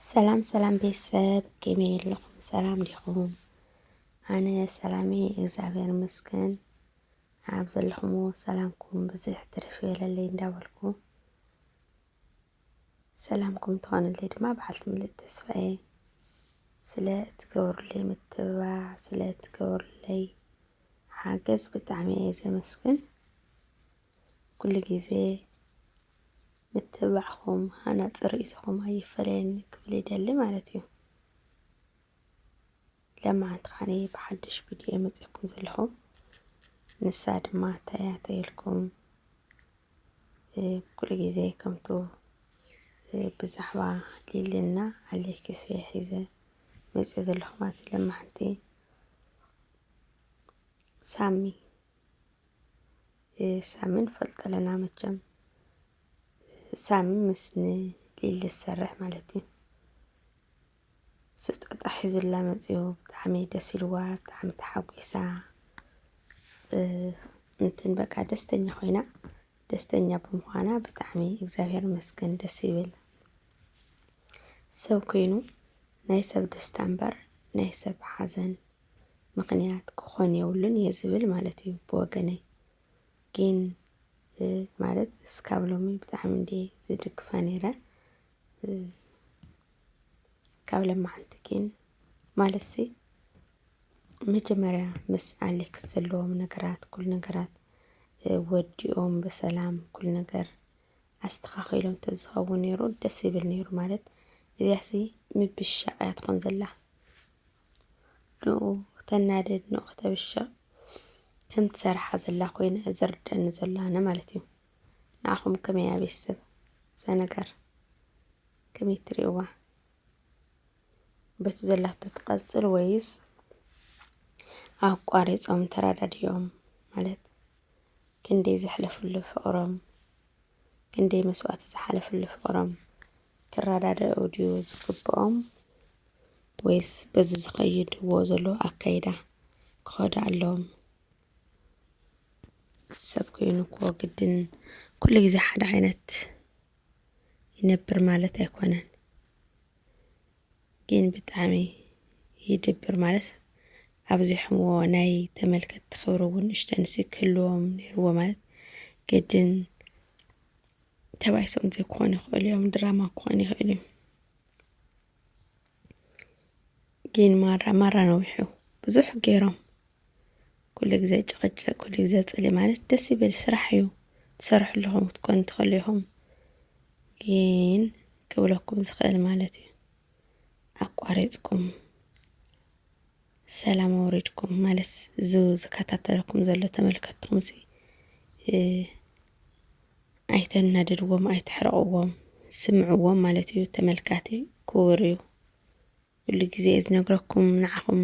ሰላም ሰላም ቤተሰብ፣ ከመይ ኣለኹም? ሰላም ዲኹም? ኣነ ሰላም እየ፣ እግዚኣብሔር ይመስገን። ኣብ ዘለኹምዎ ሰላምኩም ብዝሕ ትርፍ ይበለለይ እንዳበልኩ፣ ሰላምኩም ትኾነለይ ድማ በዓልቲ ምልእቲ ተስፋ እየ። ስለ እትገብሩለይ ምትብባዕ፣ ስለ እትገብሩለይ ሓገዝ ብጣዕሚ እየ ዘመስግን። ኩሉ ግዜ ምትብባዕኹም፣ ሃናጺ ርእይቶኹም ኣይፈለየኒ ክብል ይደሊ ማለት እዩ። ለማዓንቲ ኸዓኒ ብሓድሽ ቪድዮ መጺእኩም ዘለኹም። ንሳ ድማ እንታይ እያ ተይልኩም፣ እ፣ ኩሉ ግዜ ከምቱ፣ እ፣ ብዛዕባ ሊልና ኣሌክስ እየ ሒዘ መጺእ ዘለኹ ማለት እዩ። ለማዓንቲ ሳሚ፣ እ፣ ሳሚ ንፈልጦ ኣለና መቸም። ሳሚ ምስ ንሊሊ ዝሰርሕ ማለት እዩ። ስጦታ ሒዙላ መጺኡ፣ ብጣዕሚ ደስ ኢልዋ፣ ብጣዕሚ ተሓጒሳ፣ እ፣ እንትን በቃ ደስተኛ ኮይና፣ ደስተኛ ብምዃና ብጣዕሚ እግዚኣብሔር ይመስገን ደስ ይብል። ሰብ ኮይኑ ናይ ሰብ ደስታ እምበር ናይ ሰብ ሓዘን ምኽንያት ክኾን የብሉን እየ ዝብል ማለት እዩ ብወገነይ። ግን፣ እ፣ ማለት እስካብ ሎሚ ብጣዕሚ እንድየ ዝድግፋ ነይረ። እ፣ ካብ ለማዓንቲ ግን ማለትሲ መጀመርያ ምስ ኣሌክስ ዘለዎም ነገራት፣ ኩሉ ነገራት፣ እ፣ ወዲኦም ብሰላም ኩሉ ነገር ኣስተኻኺሎም ተዝኸውን ነይሩ ደስ ይብል ነይሩ። ማለት እዚኣሲ ምብሻቕ እያ ትኾን ዘላ። ንኡ ክተናድድ፣ ንኡ ክተብሽቕ ከም ትሰርሓ ዘላ ኮይና እዩ ዝርደኒ ዘሎ ኣነ ማለት እዩ። ንዓኹም ከመይ እያ ቤተሰብ እዛ ነገር? ከመይ ትርእይዋ? በቲ ዘላቶ ትቐጽል ወይስ ኣቋሪጾም ተረዳዲኦም? ማለት ክንደይ ዘሕለፍሉ ፍቕሮም፣ ክንደይ መስዋእቲ ዝሓለፍሉ ፍቕሮም ክረዳድኡ ድዩ ዝግብኦም? ወይስ በዚ ዝኸይድዎ ዘሎ ኣካይዳ ክኸዱ ኣለዎም? ሰብ ኮይኑ እኮ ግድን ኩሉ ግዜ ሓደ ዓይነት ይነብር ማለት ኣይኮነን። ግን ብጣዕሚ ይድብር ማለት ኣብዚሖምዎ ናይ ተመልከትቲ ክብሪ እውን ንእሽተንሲ ክህልዎም ነይርዎ ማለት ግድን ተባኢሶም ዘይክኾኑ ይኽእሉ እዮም፣ ድራማ ክኾኑ ይኽእሉ እዮም። ግን ማራ፣ ማራ ነዊሑ ብዙሕ ገይሮም። ኩሉ ግዜ ጭቕጭቕ፣ ኩሉ ግዜ ጽልኢ ማለት ደስ ይብል ስራሕ እዩ። ትሰርሑ ኣለኹም ክትኮኑ ትኽእሉ ኢኹም። ግን ክብለኩም ዝኽእል ማለት እዩ። ኣቋሪጽኩም ሰላም ኣውሪድኩም ማለት እዚ ዝከታተለኩም ዘሎ ተመልከትኩምሲ፣ እ፣ ኣይተናድድዎም፣ ኣይተሕርቕዎም፣ ስምዕዎም ማለት እዩ። ተመልካቲ ክቡር እዩ። ኩሉ ግዜ እየ ዝነግረኩም፣ ንዓኹም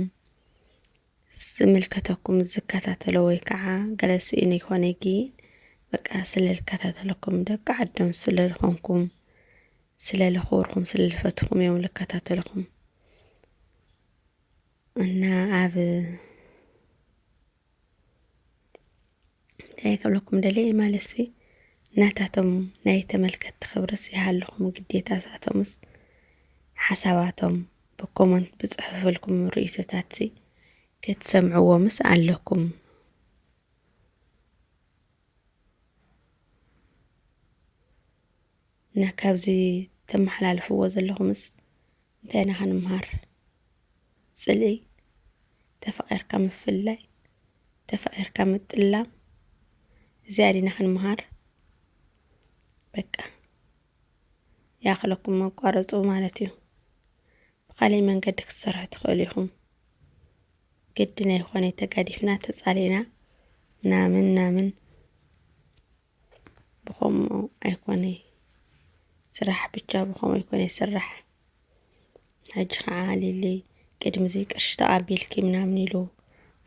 ዝምልከተኩም ዝከታተሎ ወይ ከዓ ገለ ስኢነ ይኾነ፣ ግን በቃ ስለ ዝከታተለኩም፣ ደቂ ዓዶም ስለ ዝኾንኩም፣ ስለ ለኽብርኩም፣ ስለ ልፈትኹም እዮም ልከታተልኹም። እና ኣብ እንታይ ክብለኩም ደልየ ማለትሲ፣ ናታቶም ናይ ተመልከትቲ ክብርስ ይሃልኹም፣ ግዴታ ሳቶምስ ሓሳባቶም ብኮመንት ብጽሑፍልኩም ርእይቶታትሲ ክትሰምዕዎምስ ኣለኩም። እና ካብዚ ተመሓላልፍዎ ዘለኹምስ እንታይ ኢና ክንምሃር? ጽልኢ፣ ተፋቒርካ ምፍልላይ፣ ተፋቒርካ ምጥላም፣ እዚኣ ዲና ክንምሃር? በቃ፣ ይኣኽለኩም መቋረጹ ማለት እዩ። ብኻልእ መንገዲ ክትሰርሑ ትኽእሉ ኢኹም። ግድን ኣይኮነ ተጋዲፍና፣ ተጻሊእና፣ ምናምን፣ ምናምን። ብኸምኡ ኣይኮነ ስራሕ፣ ብቻ ብኸምኡ ኣይኮነ ይስራሕ። ሕጂ ኸዓ ሊሊ ቅድሚ እዚ ቅርሺ ተቐቢልኪ ምናምን ኢሉ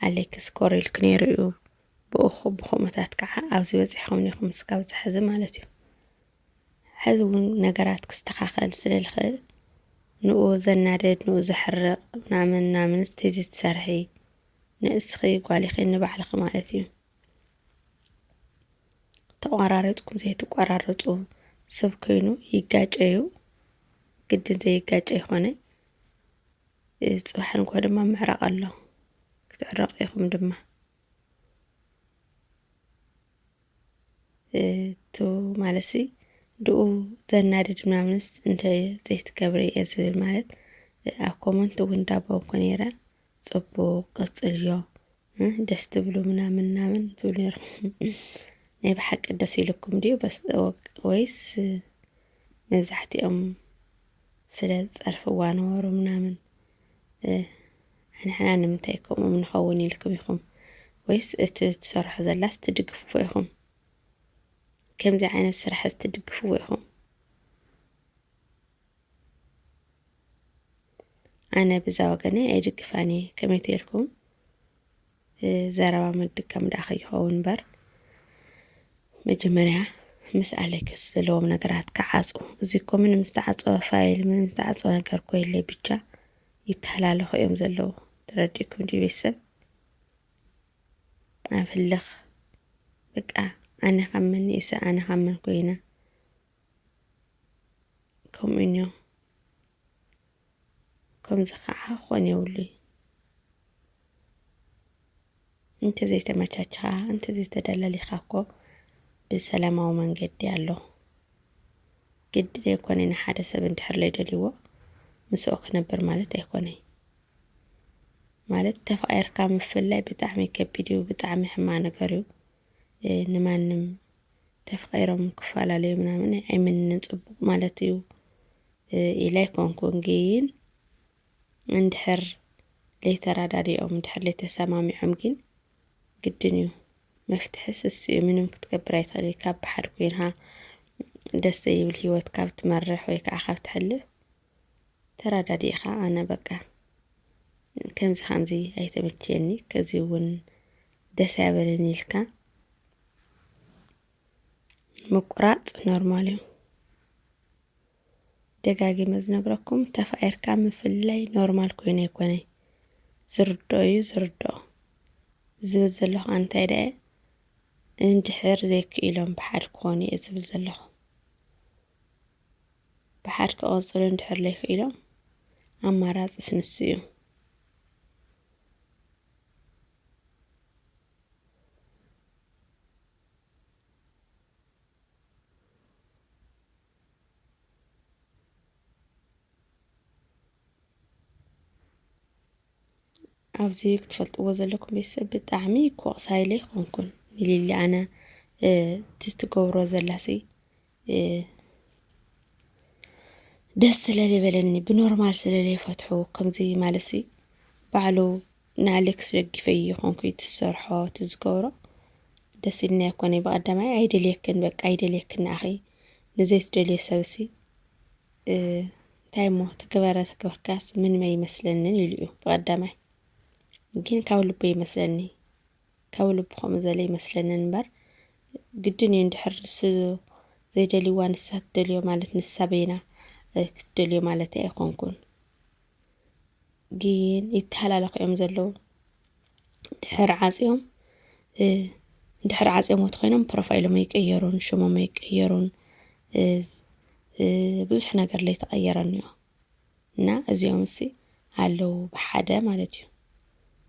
ኣሌክስ ኮር ኢልኪ ነይሩ እዩ። ብእኹ-፣ ብኸምኡታት ከዓ ኣብዚ በፂሕኹም እኒኹም እስካብ እዚ ሕዚ ማለት እዩ። ሕዚ እውን ነገራት ክስተኻኸል ስለ ዝኽእል ንኡ ዘናደድ፣ ንኡ ዘሕርቕ ምናምን ምናምን ተዘይትሰርሒ ንእስኺ ጓል ኢኺ ንባዕልኺ ማለት እዩ። ተቋራረፅኩም ዘይትቋራረፁ ሰብ ኮይኑ ይጋጨዩ። ግድን ዘይጋጨ ይኾነ። እ፣ ጽባሕ ንግሆ ድማ ምዕራቕ ኣሎ። ክትዕረቑ ኢኹም ድማ። እ፣ ቱ ማለትሲ ድኡ ዘናድድ ምናምንስ እንተ ዘይትገብሪ እየ ዝብል። ማለት፣ እ፣ ኣብ ኮመንት እውን ዳቦ እኮ ነይረ። ጽቡቕ፣ ቀጽልዮ፣ እ፣ ደስ ትብሉ ምናምን ምናምን ትብሉ ነይርኩም። ናይ ብሓቂ ደስ ኢሉኩም ድዩ? በስ-፣ ወ-፣ ወይስ፣ እ፣ መብዛሕትኦም ስለ ዝጸርፍዋ ነበሩ ምናምን፣ እ፣ ንሕና ንምንታይ ከምኦም ንኸውን ኢልኩም ኢኹም? ወይስ እቲ ትሰርሖ ዘላስ ትድግፍዎ ኢኹም? ከምዚ ዓይነት ስራሕስ ትድግፍዎ ኢኹም? ኣነ ብዛ ወገነይ ኣይድግፋን እየ። ከመይ ተልኩም፣ እ፣ ዘረባ ምድጋም ደኣ ከይኸውን እምበር፣ መጀመርያ ምስ ኣሌክስ ዘለዎም ነገራት ክዓጹ። እዚ እኮ ምንም ዝተዓጸወ ፋይል፣ ምንም ዝተዓጸወ ነገር እኮ የለይ። ብቻ ይተሃላለኹ እዮም ዘለዉ። ተረዲእኩም ድዩ ቤተሰብ? ኣብ ህልኽ በቃ ኣነ ካብ መን ንእሰ፣ ኣነ ካብ መን ኮይነ? ከምኡ እኒኦ። ከምዚ ከዓ ክኾን የብሉይ። እንተዘይተመቻችኻ፣ እንተዘይተደላሊኻ እኮ ብሰላማዊ መንገዲ ኣሎ። ግድን ኣይኮነይ ንሓደ ሰብ እንድሕር ለይደልይዎ ምስኡ ክነብር ማለት ኣይኮነይ። ማለት ተፋቒርካ ምፍላይ ብጣዕሚ ከቢድ እዩ፣ ብጣዕሚ ሕማቕ ነገር እዩ። እ፣ ንማንም ተፋቒሮም ክፈላለዩ ምናምን ኣይምንን፣ ጽቡቕ ማለት እዩ፣ እ፣ ኢለ ኣይኮንኩን። ግን እንድሕር ለይተረዳዲኦም፣ እንድሕር ለይተሰማሚዖም ግን ግድን እዩ። መፍትሕስ እሱ እዩ። ምንም ክትገብር ኣይትኽእል። ካብ ብሓድ ኮይንካ ደስ ዘይብል ህይወት ካብ ትመርሕ ወይ ከዓ ካብ ትሕልፍ፣ ተረዳዲእኻ፣ ኣነ በቃ ከምዚ ከምዚ ኣይተመችየኒ፣ ከዚ እውን ደስ ኣይበለኒ ኢልካ ምቁራጽ ኖርማል እዩ። ደጋጊመ ዝነግረኩም፣ ተፋቒርካ ምፍላይ ኖርማል ኮይኑ ኣይኮነይ። ዝርድኦ እዩ፣ ዝርድኦ። ዝብል ዘለኹ እንታይ ደኣ፣ እንድሕር ዘይክኢሎም ብሓድ ክኾኑ እየ ዝብል ዘለኹ። ብሓድ ክቕጽሉ እንድሕር ዘይክኢሎም፣ ኣማራጽስ ንሱ እዩ። ኣብዚ ክትፈልጥዎ ዘለኩም ቤተሰብ፣ ብጣዕሚ ክወቕሳ ኢለ ኣይኮንኩን ንሊሊ። ኣነ፣ እ፣ እቲ ትገብሮ ዘላሲ፣ እ፣ ደስ ስለ ዘይበለኒ፣ ብኖርማል ስለ ዘይፈትሑ፣ ከምዚ ማለትሲ ባዕሉ ንኣሌክስ ደግፈ ይኾንኩ፣ እቲ ዝሰርሖ፣ እቲ ዝገብሮ ደስ ኢልኒ ኣይኮነይ። ብቐዳማይ ኣይደልየክን፣ በቃ ኣይደልየክን ንኣኺ፣ ንዘይትደልዮ ሰብሲ፣ እ፣ እንታይ እሞ ተገበረ ተገበርካስ ምንም ኣይመስለንን ኢሉ እዩ ብቐዳማይ። ግን ካብ ልቡ ይመስለኒ፣ ካብ ልቡ ከምኡ ዘለ ይመስለንን እምበር፣ ግድን እዩ እንድሕር ንሱ ዘይደልይዋ ንሳ ትደልዮ ማለት ንሳ በይና፣ እ፣ ክትደልዮ ማለት ኣይኮንኩን። ግን ይተሃላለኹ እዮም ዘለዉ። ድሕር ዓጽዮም፣ እ፣ ድሕር ዓጽዮም ወት ኮይኖም ፕሮፋይሎም ኣይቀየሩን፣ ሽሞም ኣይቀየሩን፣ እ፣ እ፣ ብዙሕ ነገር ለይተቐየረ እኒኦ። እና እዚኦም ሲ ኣለዉ ብሓደ ማለት እዩ።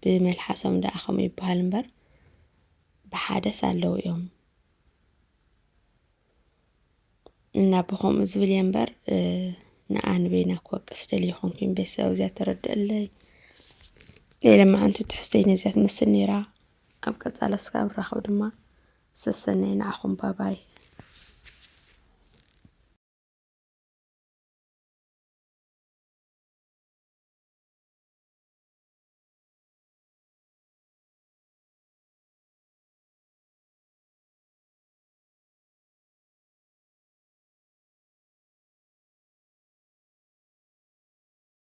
ብመልሓሶም ደኣ ከምኡ ይበሃል እምበር ብሓደስ ኣለዉ እዮም። እና ብኸምኡ ዝብል እየ እምበር፣ እ፣ ንኣ ንበይና ክወቅስ ደልየ ይኾንኩ። ቤተሰብ እዚኣ ተረድእለይ። ሌለ መዓንቲ ትሕዝተይ ነዚኣ ትመስል ነይራ። ኣብ ቀጻሊ እስካ ንራኸብ ድማ። ሰሰናይ ንዓኹም፣ ባባይ።